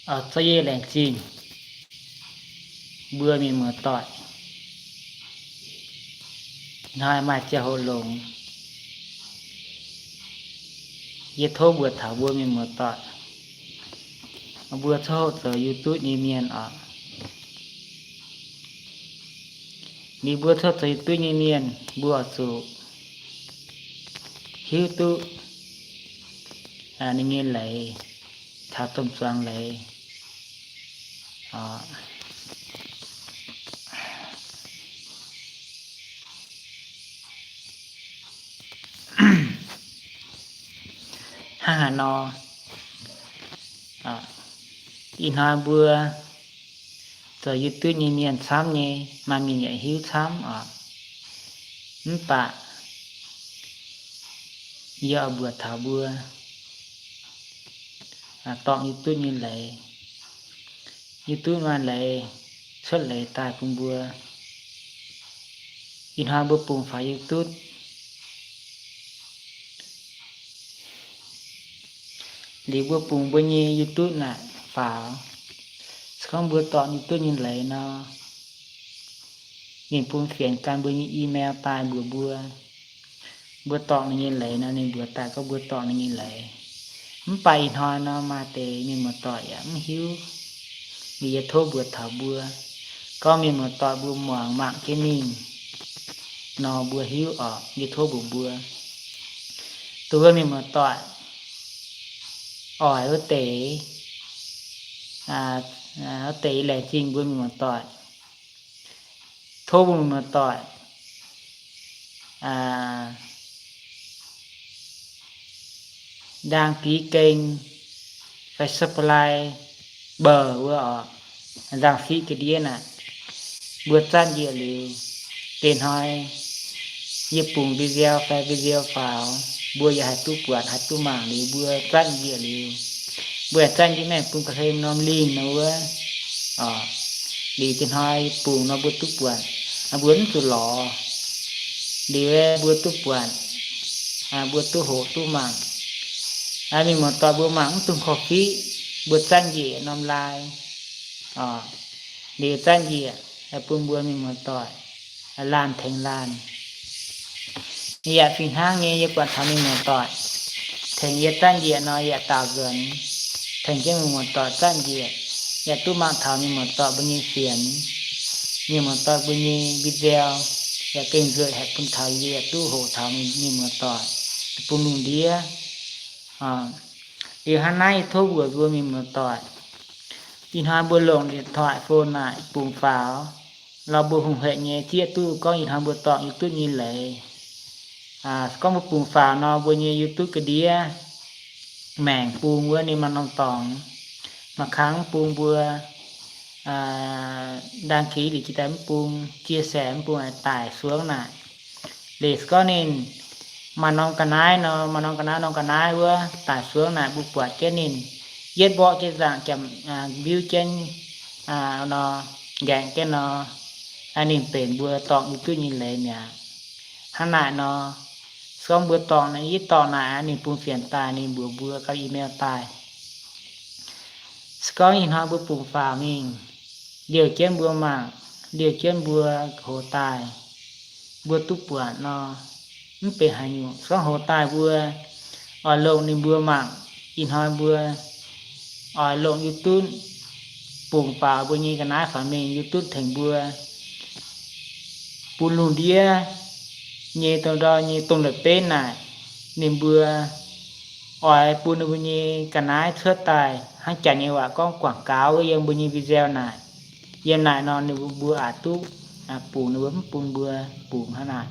Zorqv yie laengz zingh mbuo mienh muoz-doic, hnoi maaih ziangh hoc longx, yie tov mbuox taux mbuo mienh muoz-doic, mbuo coqv hoqc zoux YouTube nyei mienh oc. Liuz mbuo coqv zoux YouTube nyei mienh, mbuo oix zuqc hiuv duqv ninh nyei leiz caux domh zuangx leiz. Hnangv haaix nor, ih hnoi mbuo zoux YouTube nyei mienh camv nyei, maaih mienh yaac hiuv camv oc. Mv baac yie oix mbuox taux mbuo dorngc YouTube nyei leiz. YouTube maaih leiz, cuotv leiz daaih bun mbuo. Ih hnoi mbuo bungx faaux YouTube, liuz mbuo bungx mbuo nyei YouTube naaic faaux, se gorngv mbuo dorngc YouTube nyei leiz nor, ninh bun fienx gan mbuo nyei email daaih mbuox mbuo, mbuo dorngc ninh nyei leiz nor, ninh mbuox daaih gorngv mbuo dorngc ninh nyei leiz. Mv baac ih hnoi nor maaih deix mienh muoz-doic yaac mv hiuv. Liuz yie tov mbuox taux mbuo, gorngv mienh muoz-doic mbuo muangx mangc jienv mingh nor mbuo hiuv oc. Yie tov mbuox mbuo, dongh wuov mienh muoz-doic oix wuov deix, wuov deix laengz zingh mbuo mienh muoz-doic. Tov mbuo mienh muoz-doic đăng ký kênh fai subscribe bouh wuov oc, nzangc siqv ga'ndiev naaic. Mbuo zanv njiec liuz, deix hnoi yie bungx video fai video faaux, mbuo yaac haih duqv buatc haih duqv mangc liuz mbuo zanv njiec liuz, mbuo yaac zanv njiec mengh bun ga'hlen norm lingh nor wuov. Liuz deix hnoi bungx nor mbuo duqv buatc, mbuo mv zuqc lorz. Liuz mbuo duqv buatc, mbuo duqv hoqc duqv mangc. Mienh muoz-doic mbuo mangc mv dungx korv-fiqv, mbuo zanv njiec norm lai. Liuz zanv njiec bun mbuo mienh muoz-doic laanh tengx laanh. Yaac fih hnangv nyei, yie buatc taux mienh muoz-doic tengx yie zanv njiec nor yaac daaux nzuonx, tengx jienv mienh muoz-doic zanv njiec, yaac duqv mangc taux mienh muoz-doic mbuo nyei fienx, mienh muoz-doic mbuo nyei video, yaac gengh nzueic haic bun taux yie, yaac duqv hoqc taux mienh muoz-doic bun lungh ndiev. Liuz hnangv naaiv yie tov mbuox mbuo mienh muoz-doic, ih hnoi mbuo longc điện thoại phone naaic bungx faaux, lorz mbuo hungh hec nyei zieqv duqv gorngv ih hnoi mbuo dorngc YouTube nyei leiz. Gorngv mbuo bungx faaux nor, mbuo nyei YouTube ga'ndiev maengc bung wuov ninh maaih norm dorngx, maaih kangv bung mbuo đăng ký liuz jiex daaih mv bung, chia sẻ mv bung, daic suangv naaic. Liuz se gorngv ninh maaih norm ga'naaiv nor, maaih norm ga'naaiv, norm ga'naaiv wuov daic suangv naaic, mbuo buatc jienv ninh yietv mborqv jienv nzaangc jiem, mbiuv jienv nor, nqaengc jienv nor, ninh benx mbuo dorngc YouTube nyei leiz mi'aqv. Hnangv naaic nor, se gorngv mbuo dorngc naaic, yietv dorngc naaic, ninh bun fienx daaih, ninh mbuox mbuo gauh email daaih. Se gorngv ih hnoi mbuo bungx faaux mingh, liouh jienv mbuo mangc, liouh jienv mbuo hoz daaih, mbuo duqv buatc nor, mv benx haaix nyungc. Se gorngv hoz daaih mbuo oix longc ninh mbuo mangc, ih hnoi mbuo oix longc YouTube bungx faaux mbuo nyei ga'naaiv faaux mingh, YouTube tengx mbuo bun lungh ndiev nyei dongh ndor nyei dongh la'benv naaic, ninh mbuo oix bun ninh mbuo nyei ga'naaiv cuotv daaih hnangv janx nyei waac gorngv quảng cáo wuov yiem mbuo nyei video naaic. Yiem naaic nor ninh mbuo aqc duqv bungx, ninh mbuo mv bun mbuo bungx hnangv naaic.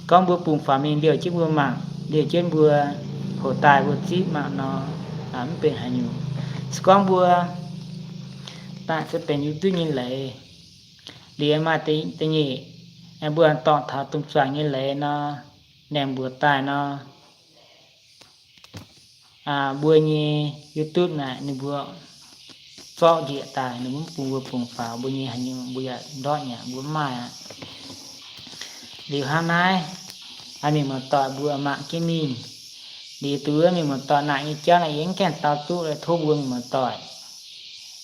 Gorngv mbuo bungx faaux mingh liouh jienv mbuo mangc, liouh jienv mbuo hoqc daaih mbuo zipv mangc nor, mv benx haaix nyungc. Se gorngv mbuo daaih se benx YouTube nyei leiz, liuz maaih da'nyeic, mbuo dorngc taux domh zuangx nyei leiz nor, naaic mbuox daaih nor, mbuo nyei YouTube naaic ninh mbuo zorqv njiec daaih, ninh mbuo mv bun mbuo bungx faaux mbuo nyei haaix nyungc, mbuo yaac ndortv nyei aqv, mbuo mv maaih aqv. Liuz hnangv naaiv, mienh muoz-doic mbuo mangc jienv mingh. Liuz duqv mienh muoz-doic naaic nyei jauv naaic yie mv gaengh dau duqv, tov mbuo mienh muoz-doic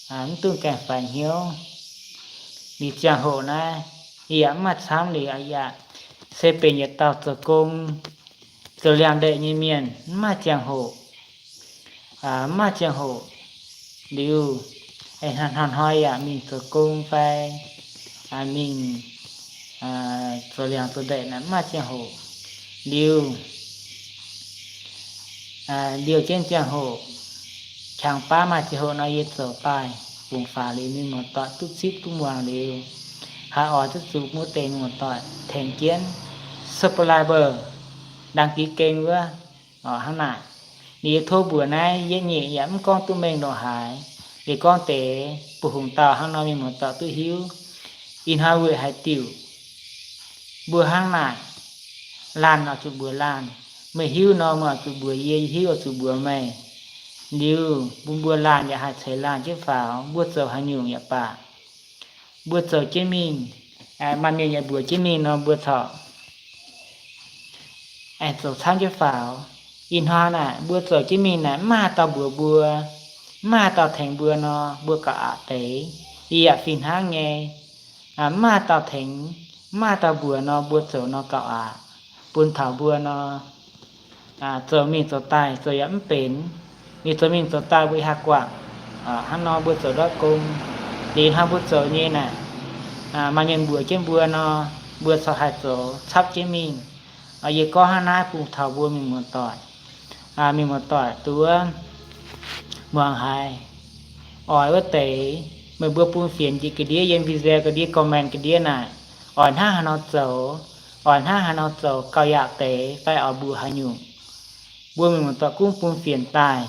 mv dungx gaengh faix hnyouv. Liuz ziangh hoc naaiv yaac mv maaih camv liuz yaac se benx yietc dauh zoux gong, zoux liangx-ndeic nyei mienh, mv maaih ziangh hoc, mv maaih ziangh hoc. Liuz hnoi-hnoi yaac mingh zoux gong fai mingh zoux liangx zoux ndeic naaic mv maaih ziangh hoc. Liuz liouh jienv ziangh hoc, qangx baav maaih ziangh hoc nor yie zoux daaih fungx faaux liuz mienh muoz-doic duqv zipv duqv muangx liuz, haih oix duqv zuqc mbuo deix mienh muoz-doic tengx jienv subscribe, đăng ký kênh wuov, hnangv naaic. Liuz yie tov mbuox naaiv yietv nyeic yaac mv gorngv duqv mengh ndongc haaix, yie gorngv deix buo hungh dauh hnangv nor mienh muoz-doic duqv hiuv. Ih hnoi weic haaix diuc mbuo hnangv naaic, laanh oix zuqc mbuox laanh. Meih hiuv nor meih oix zuqc mbuox yie, yie hiuv oix zuqc mbuox meih. Liuz bun mbuo laanh yaac haih ceix laanh jienv faaux, mbuo zoux haaix nyungc yaac baac, mbuo zoux jienv mingh, maaih mienh yaac mbuox jienv mingh nor mbuo corc aengx zoux camv jienv faaux. Ih hnoi naaic mbuo zoux jienv mingh naaic mv maaih dauh mbuox mbuo, mv maaih dauh tengx mbuo nor, mbuo gauh aqc deix. Yie yaac fih hnangv nyei. Mv maaih dauh tengx, mv maaih dauh mbuox nor, mbuo zoux nor gauh aqc. Bun taux mbuo nor, zoux mingh zoux daaih zoux yaac mv benx. Liuz zoux mingh zoux daaih mbuo haih guangc hnangv nor mbuo zoux ndortv gong. Liuz hnoi mbuo zoux nyei naaic, maaih mienh mbuox jienv mbuo nor, mbuo corc haih zoux capv jienv mingh. Yie gorngv hnangv naaiv bun taux mbuo mienh muoz-doic, mienh muoz-doic duqv muangx haiz. Oix wuov deix, meih mbuo bun fienx njiec ga'ndiev yiem video ga'ndiev, comment ga'ndiev naaic, oix hnangv haaix nor zoux, oix hnangv haaix nor zoux gauh yaac deix fai oix mbuox haaix nyungc, mbuo mienh muoz-doic gunv bun fienx daaih.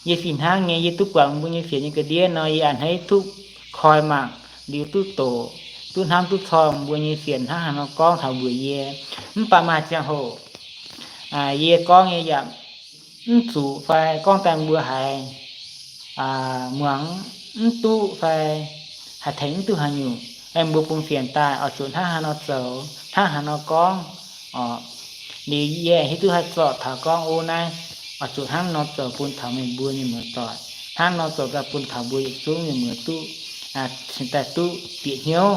Yie fih hnangv nyei, yie duqv buatc mbuo nyei fienx nyei ga'ndiev nor, yie a'hneiv duqv koi mangc liuz duqv doqc, duqv hnamv duqv corng mbuo nyei fienx hnangv haaix nor gorngv taux mbuox yie. Mv baac maaih ziangh hoc yie gorngv nyei yaac mv zuqc fai gorngv daaih mbuo haiz muangx mv duqv fai haih tengx mv duqv haaix nyungc, aengx mbuo bun fienx daaih oix zuqc hnangv haaix nor zoux, hnangv haaix nor gorngv oc. Liuz yie hiuv duqv haih zorqv taux gorngv o naaiv oix zuqc hnangv nor zoux bun taux meih mbuo mienh muoz-doic, hnangv nor zoux daaih bun taux mbuo yietc zungv mienh muoz duqv, cingx daaih duqv bieqc hnyouv.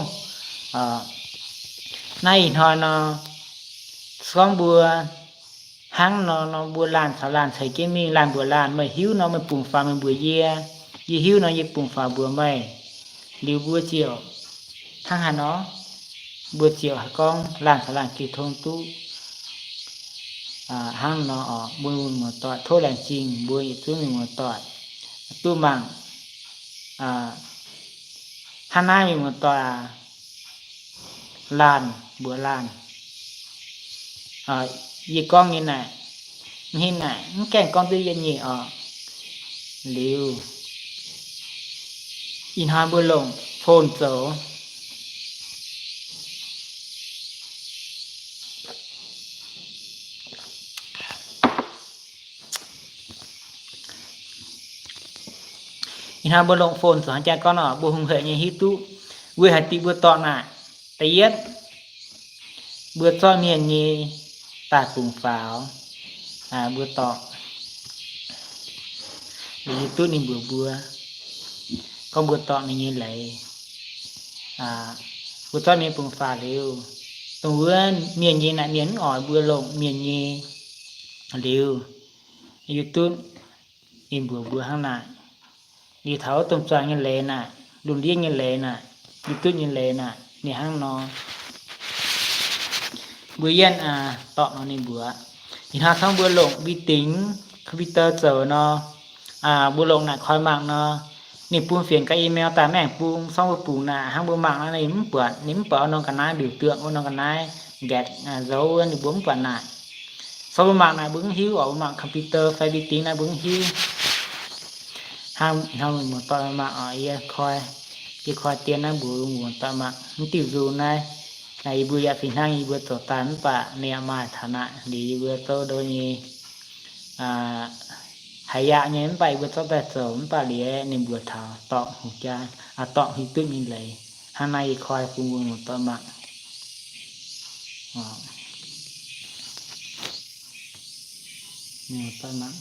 Naaiv ih hnoi nor, se gorngv mbuo hnangv nor nor mbuo laanh caux laanh ceix jienv mingh, laanh mbuox laanh, meih hiuv nor meih bungx faaux meih mbuox yie, yie hiuv nor yie bungx faaux mbuox meih. Liuz mbuo ziouc hnangv haaix nor, mbuo ziouc haih gorngv laanh caux laanh gengh tong duqv. Hnangv nor oc, mbuo mienh muoz-doic tov laengz zingh mbuo yietc zungv mienh muoz-doic duqv mangc. Hnangv naaiv mienh muoz-doic aac, laanh mbuox laanh, yie gorngv nyei naaic, mv hingh naaic mv gaengh gorngv duqv yietv nyeic oc. Liuz ih hnoi mbuo longc phone zoux. Ih hnoi mbuo longc phone zoux haaix jaax gorngv nor, mbuo hungh hec nyei hiuv duqv weic haaix diuc mbuo dorngc naaic. Da'yietv, mbuo zorqv mienh nyei daaih bungx faaux, mbuo dorngc, liuz yie duqv ninh mbuox mbuo, gorngv mbuo dorngc ninh nyei leiz. Mbuo zorqv mienh bungx faaux liuz, dongh wuov mienh nyei naaic mienh mv oix mbuo longc mienh nyei. Liuz yie duqv ninh mbuox mbuo hnangv naaic. Liuz taux wuov domh zuangx nyei leiz naaic, lungh ndiev nyei leiz naaic, yie duqv nyei leiz naaic, ninh hnangv nor. Mbuo yienh dorngc nor ninh mbuox. Ih hnoi gorngv mbuo longc vi-dingx computer zoux nor, mbuo longc naaic koi mangc nor, ninh bun fienx gaax email daaih maiv aengx bun, gorngv mbuo bungx naaic hnangv mbuo mangc nor ninh mv buatc, ninh mv buatc wuov norm ga'naaiv liuz duqv wuov norm ga'naaiv nqaeqc nzoux wuov ninh mbuo mv buatc naaic. Gorngv mbuo mangc naaic mbuo mv hiuv oc, mbuo mangc computer fai vi-dingx naaiv mbuo mv hiuv. Hnangv muoz-doic mangc oc, yie koi, yie koi dien naaiv mbuox muoz-doic mangc mv diuh nzung naaiv. Yie mbuo yaac fih hnangv yie mbuo zoux daaih mv baac ninh yaac maaih taux naaic liuz yie mbuo zouv ndo nyei haiz yaac nyei mv baac yie mbuo zorqv daaih zoux mv baac liuz ninh mbuox taux dorngc hungh jaa, dorngc hiuv duqv nyei leiz. Hnangv naaiv yie koi bun mbuo muoz-doic mangc. Muoz-doic mangc.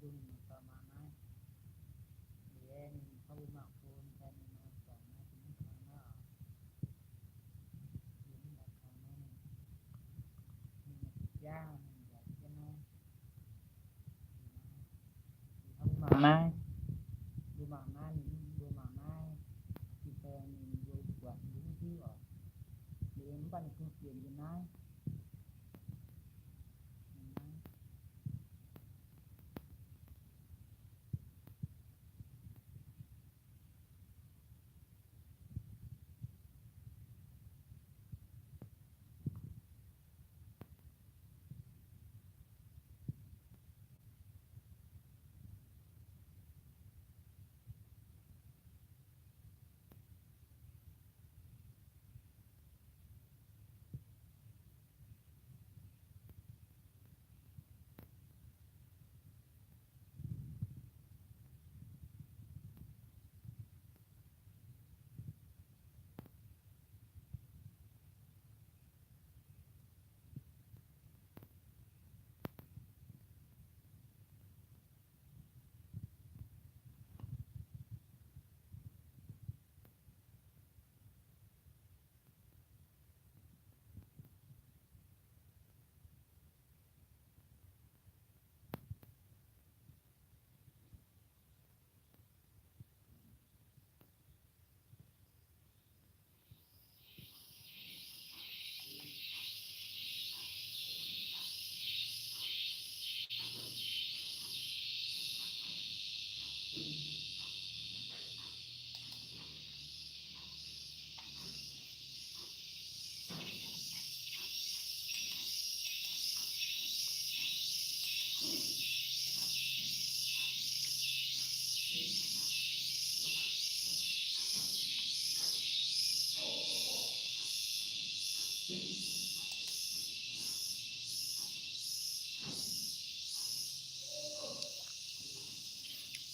Ninh mangc dorh mangc naaiv. Liuz ninh gorngv mbuo mangc phone, ninh mangc dorngc naaiv, ninh mv kangx naaiv oc. Ninh mv kangx naaiv, ninh jaav ninh nziaauc jienv naaiv. Mbuo mangc naaiv, mbuo mangc naaiv, ninh mbuo mangc naaiv, jiex daaih ninh mbuo buatc mbuo mv hiuv oc. Liuz mv baac ninh kungx fienx yiem naaiv.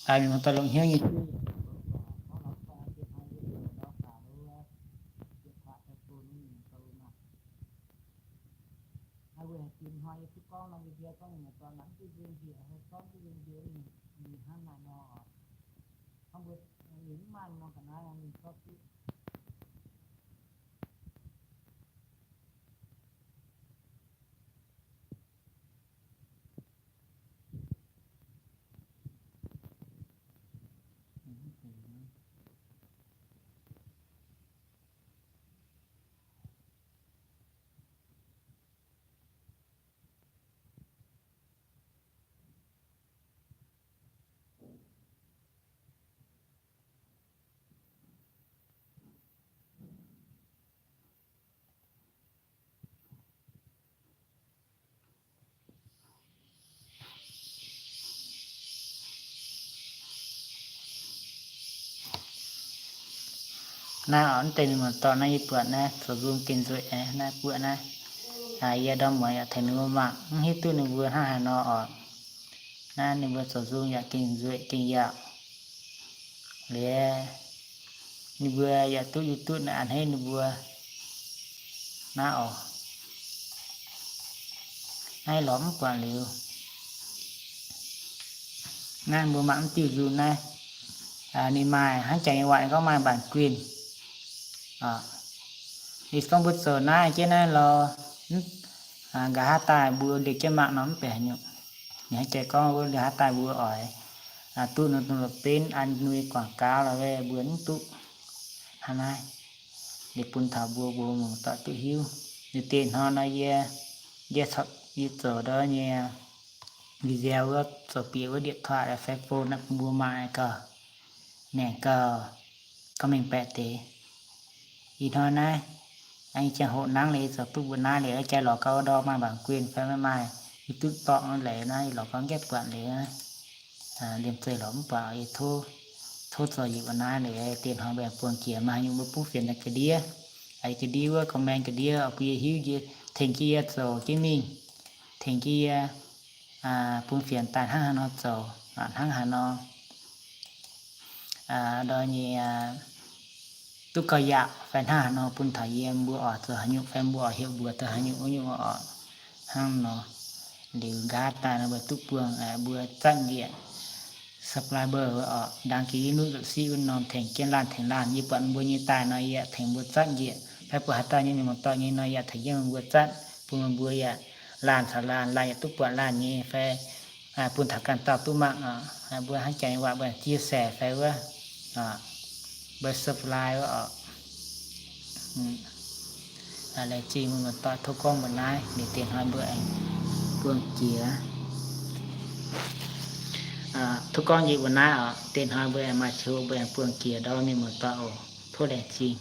Mienh muoz-doic longx hnyouv nyei, Naaiv oc, mv deix mienh muoz-doic naaiv yie buatc naaiv zoux nzung gengh nzueic naaiv, buatc naaiv, yie ndorm muonz yaac tengx ninh mbuo mangc, mv hiuv duqv ninh mbuo hnangv haaix nor oc. Naaiv ninh mbuo zoux nzung yaac gengh nzueic gengh yaauc. Liuz ninh mbuo yaac duqv yie duqv naaiv a'hneiv ninh mbuo naaiv oc. Naaiv lorz mv buatc liuz, naaiv mbuo mangc mv diuh nzung naaiv, ninh maaih hnangv jaax nyei waac gorngv maaih bản quyền. Ninh gorngv mbuo zoux naaiv jienv naaiv lorz, nqa'haav daaih mbuo liuz jienv mangc nor mv benx haaix nyungc. Ninh hnangv jaax gorngv wuov, nqa'haav daaih mbuo oix duqv ninh benx an nui quảng cáo lorz mbuo mv duqv. Hnangv naaiv, ninh bun taux mbuo, mbuo muoz-doic duqv hiuv. Liuz deix hnoi nor yie, yie, yie zoux ndau nyei video wuov, zoux bieqc wuov điện thoại, Facebook naaiv bun mbuo mangc gaax, maengc gaax, gorngv mengh baeqc deix. Ih hnoi naaiv, yie ziangh hoc nangv liuz, yie zoux duqv mbuo naaiv liuz, jaax lorz gau ndau maaih bản quyền fai maiv maaih, yie duqv dorngc leiz naaiv, yie lorz gau nqaeqv buatc liuz, liemh zeih lorz mv buatc, yie tov, tov zoux yietc mbuo naaiv liuz, deix hnoi mbaengx buangh jiex maaih haaix nyungc mbuo bungv fienx daaih ga'ndiev, ga'ndiev wuov comment ga'ndiev, bun yie hiuv, tengx jienv yie zoux jienv mingh, tengx jienv yie bun fienx daaih hnangv haaix nor zoux, hnangv haaix nor ndau nyei duqv gauh yaac fai hnangv haaix nor bun taux yie mbuo oix zoux haaix nyungc fai mbuo oix heuc mbuox taux haaix nyungc wuov nyungc oc. Hnangv nor, Liuz nqa'haav daaih nor mbuo duqv buangh, mbuo zatv njiec subscriber oc, đăng ký nutv zuqc siqv wuov norm tengx jienv laanh tengx laanh. Yie buatc mbuo nyei daaih nor yie yaac tengx mbuo zatv njiec. Fai buatc haaix dauh nyei mienh muoz-doic nyei nor yaac tengx jienv mbuo zatv, bun mbuo yaac laanh caux laanh, laanh yaac duqv buatc laanh nyei fai bun taux ganh dauh duqv mangc oc. Mbuo hnangv jaax nyei waac mbuo chia sẻ fai wuov, mbuo subscribe wuov oc. Laengz zingh mienh muoz-doic, tov gorngv mbuo naaiv liuz deix hnoi mbuo aengx buangh jiex. Tov gorngv njiec mbuo naaiv oc, deix hnoi mbuo aengx maaih qiex mbuo aengx buangh jiex ndau mienh muoz-doic oc. Tov laengz zingh.